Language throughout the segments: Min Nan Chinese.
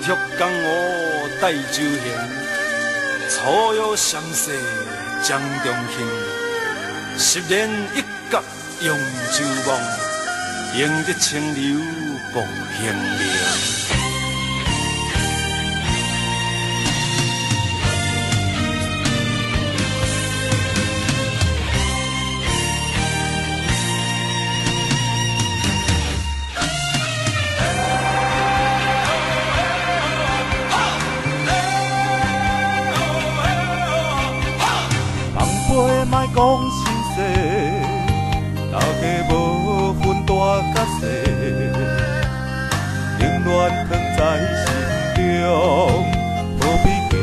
曲江湖带酒行，草药山势江中行，十年一觉扬州梦，赢得清流复兴名。莫讲心事，大家无分大甲细，冷暖藏在心中，何必计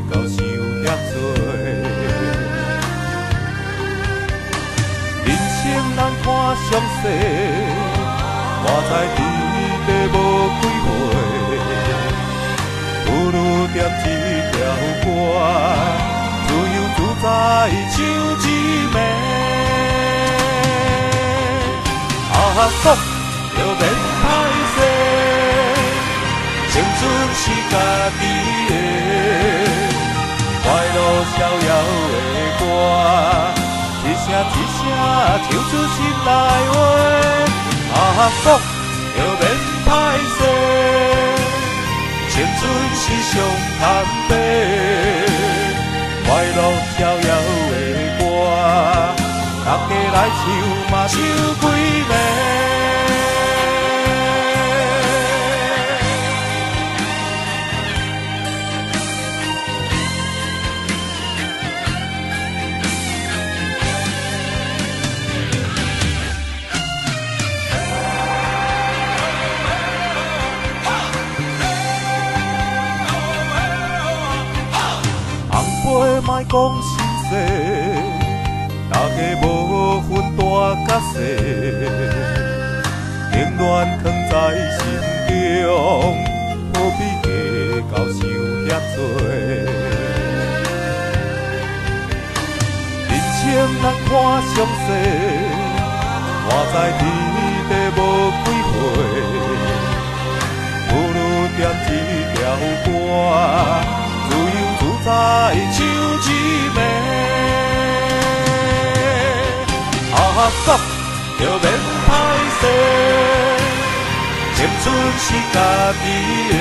较想遐多？人生难看详细，我知天地无几回，不如点一条歌。自由自在唱一暝，阿爽就免歹势，青春是家己的，快乐逍遥的歌，一声一声唱出心内话。阿爽就免歹势，青春是上坦白。快乐逍遥的歌，大家来唱嘛唱几暝。莫讲心事，大家无分大甲细，冷暖藏在心中，何必计较想遐多？人生难看详细，我知天地无几回，不如点一条歌。自由自在唱一暝，阿爽就免歹势，青春是家己的，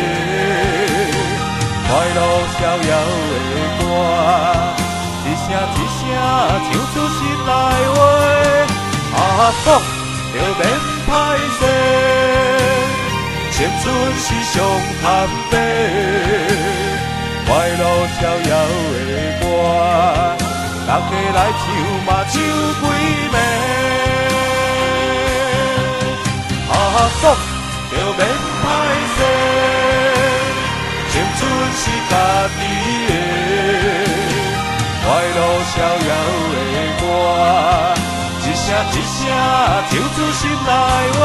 快乐逍遥的歌，一声一声唱出心内话。阿爽就免歹势，青春是上坦白。快乐逍遥的歌，大家来唱嘛唱几暝。阿爽就免歹势，青春是家己的，快乐逍遥的歌，一声一声唱出心内话。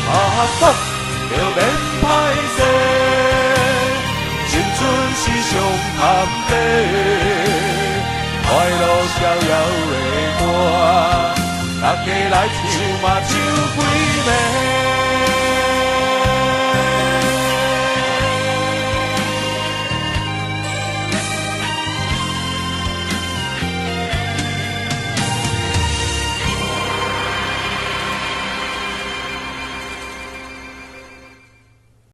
阿爽就免歹势。青春是上坦白，快乐逍遥的歌，大家来唱嘛唱。